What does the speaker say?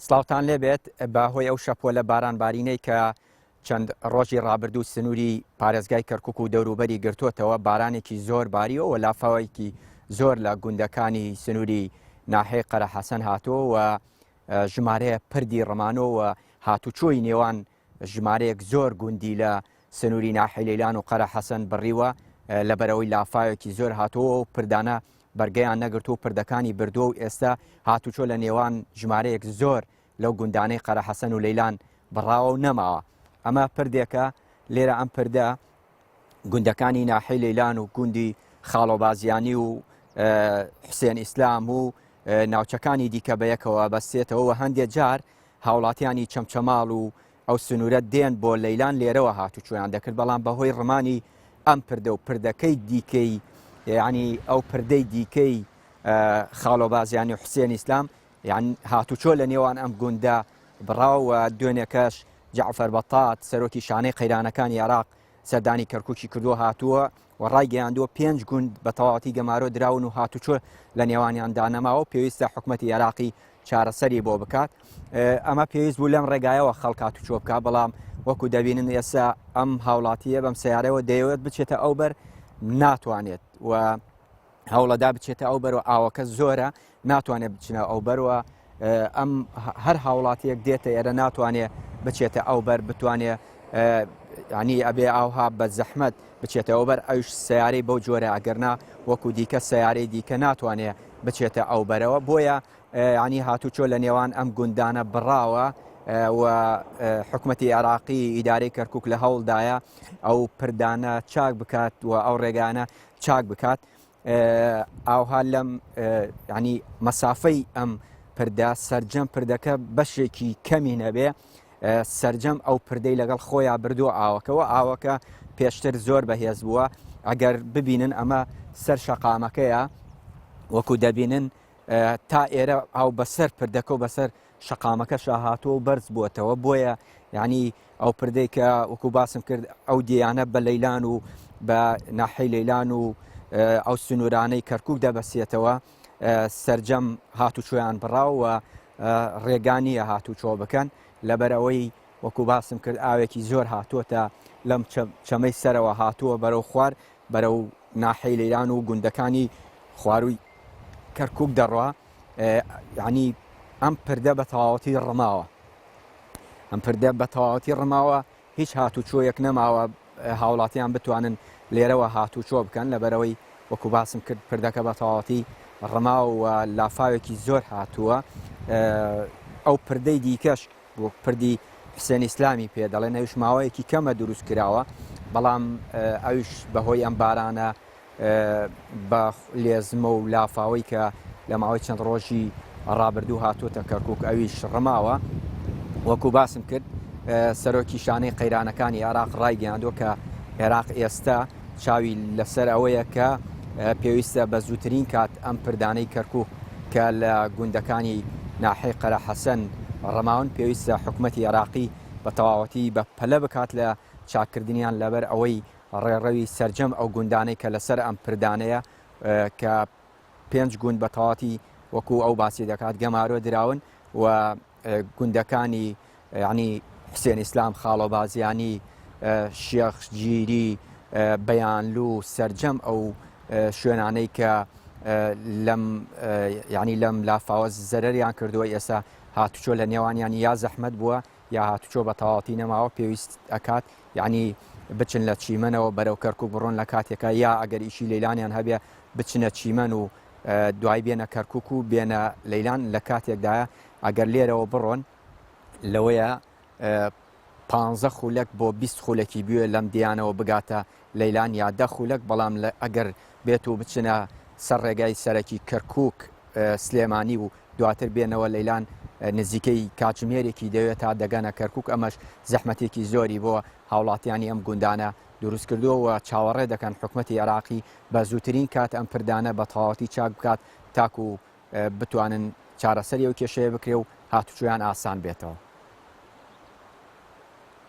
سڵاوتان لێبێت بە هۆی ئەو شەپۆلە بارانبارینەی کە چەند ڕۆژی ڕابردوو سنووری پارێزگای کەرکک و دەوروبەری گرتوتەوە بارانێکی زۆر باریەوە و لافاوێکی زۆر لە گوندەکانی سنووری ناحەی قەرەحەسەن هاتووە و ژمارەیە پردی ڕمانۆ و هاتوچۆی نێوان ژمارەیەک زۆر گوندی لە سنووری ناحیەی لەیلان و قەرەحەسەن بڕیوە، لەبەرئەوەی لافاوێکی زۆر هاتووە و پردانە بەرگەیان نەگرتووە و پردەکانی بردووە و ئێستا هاتوچۆ لە نێوان ژمارەیەک زۆر لەو گوندانەی قەرەحەسەن و لەیلان بڕاوە و نەماوە. ئەمە پردێکە لێرە ئەم پردە گوندەکانی ناحیەی لەیلان و گوندی خاڵۆبازیانی و حوسێن ئیسلام و ناوچەکانی دیکە بەیەکەوە بەستێتەوە و هەندێک جار هاوڵاتیانی چەمچەماڵ و ئەو سنوورە دێن بۆ لەیلان لێرەوە هاتوچۆیان دەکرد، بەڵام بەهۆی ڕمانی ئەم پردە و پردەکەی دیکەی یعنی ئەو پردەی دیکەی خاڵۆبازیانی حوسێن ئیسلام یان هاتوچۆ لە نێوان ئەم گوندە بڕاوە. دوێنێکەش جەعفەر بەتات سەرۆکی شانەی قەیرانەکانی عێراق سەردانی کەرکوکی کردووە هاتووە و ڕایگەیاندووە پێنج گوند بە تەواوەتی گەمارۆ دراون و هاتوچۆ لە نێوانیاندا نەماوە و پێویستە حکومەتی عێراقی چارەسەری بۆ بکات. ئەمە پێویست بوو لەم ڕێگایەوە خەڵک هاتوچۆ بکات، بەڵام وەکو دەبینن ئێستا ئەم هاوڵاتییە بەم سەیارەوە دەیەوێت بچێتە ئەو بەر ناتوانێت و هەوڵەدا بچێتە ئەو بەرەوە ئاوەکە زۆرە ناتوانێت بچنە ئەو بەروە ئەم هەر هاوڵاتیەک دێتە ئێرە ناتوانێت بچێتە ئەو بەر بتوانێت ینی ئەبێ ئاوها بە زەحمت بچێتە ئەو بەر ئەوش سیارەی بەو جۆرە ئەگەرنا وەکو دیکە سیارەی دیکە ناتوانێت بچێتە ئەو بەرەوە بۆیە ینی هاتوچۆ لە نێوان ئەم گوندانە بڕاوە و حکوومەتتی عێراقی ئیدارەی کەرکک لە هەوڵدایە ئەو پردانە چاک بکات و ئەو ڕێگانە چاک بکات ئاوها لەم ینی مەسافەی ئەم پردە سرجەم پردەکە بەشێکی کەمی نەبێ سرجەم ئەو پردەی لەگەڵ خۆیان بردووە ئاوەکەەوە ئاوەکە پێشتر زۆر بەهێز بووە ئەگەر ببینن ئەمە سەر شەقامەکەیە وەکو دەبینن تا ئێرە ئاو بەسەر پردەکە و بەسەر شەقامەکەشا هاتووە و بەرز بووەتەوە بۆیە یعنی ئەو پردەی کە وەکو باسم کرد ئەو دیانە بە لەیلان و بە ناحەی لەیلان و ئەو سنوورانەی کەرکک دەبەسێتەوە سرجەم هاتوچۆیان بڕاوە ڕێگا نییە هاتوچۆ بکەن لەبەر ئەوەی وەکو باسم کرد ئاوێکی زۆر هاتووەتە لەم چەمەی سەرەوە هاتووە بەرەو خوار بەرەو ناحەی لەیلان و گوندەکانی خوارووی کەرکک دەڕوا یعنی ئەم پردە بە تەواوەتی ڕماوە ئەم پردە بە تەواوەتی ڕماوە هیچ هاتوچۆیەک نەماوە هاوڵاتیان بتوانن لێرەوە هاتوچۆ بکەن لەبەرەوەی وەکو باسم کرد پردەکە بە تەواوەتی ڕماوە و لافاوێکی زۆر هاتووە ئەو پردەی دیکەش وەک پردی حسێن ئیسلامی پێ دەڵێن ئەوش ماوەیەکی کەمە دروست کراوە بەڵام ئەوش بەهۆی ئەم بارانە بە لێزمە و لافاوەی کە لە ماوەی چەند ڕۆژی ڕابردوو هاتووەتە کەرکک ئەویش ڕماوە وەکو باسم کرد سەرۆکی شانەی قەیرانەکانی عێراق ڕایگەیاندووە کە عێراق ئێستا چاوی لەسەر ئەوەیە کە پێویستە بە زووترین کات ئەم پردانەی کەرکک کە لە گوندەکانی ناحەی قەرەحەسەن ڕماون پێویستە حکوومەتی عێراقی بە تەواوەتی بە پەلە بکات لە چاککردنیان لەبەر ئەوەی ڕێڕەوی سەرجەم ئەو گوندانەی کە لەسەر ئەم پردانەیە کە پێنج گوند بە تەواتی وەکو ئەو باسی دەکات گەمارۆ دراون و گوندەکانی ینی حوسێن ئیسلام خاڵۆبازیانی شێخ گیری بەیانلو سەرجەم ئەو شوێنانەی کە لەم ینی لەم لافاوە زەرەریان کردووە ئێستا هاتوچۆ لە نێوانیان یا زەحمەت بووە یا هاتوچۆ بە تەواوەتی نەماوە پێویست ئەکات یعنی بچن لە چیمەنەوە بەرەو کەرکک بڕۆن لە کاتێکە یا ئەگەر ئیشی لەیلانیان هەبێ بچنە چیمەن و دوای بێنە کەرکک و بێنە لەیلان لە کاتێکدایە ئەگەر لێرەوە بڕۆن لەوەیە پ خولەک بۆ 20 خولەکی بوێ لەم دیانەوە بگاتە لەیلان یا دە خولەک بەڵام لە ئەگەر بێت و بچنە سەر ڕێگای سەرەکی کەرکک سلێمانی و دواتر بێنەوە لەیلان نزیکەی کاتژمێرێکی دەوێت تا دەگەنە کەرکک ئەمەش زەحمەتێکی زۆری بۆ هاوڵاتیانی ئەم گوندانە دروست کردووە و چاوەڕێ دەکەن حکومەتی عێراقی بە زووترین کات ئەم پردانە بە تەواوەتی چاک بکات تاکو بتوانن چارەسەری ئەو کێشەیە بکرێ و هاتوچۆیان ئاسان بێتەوە.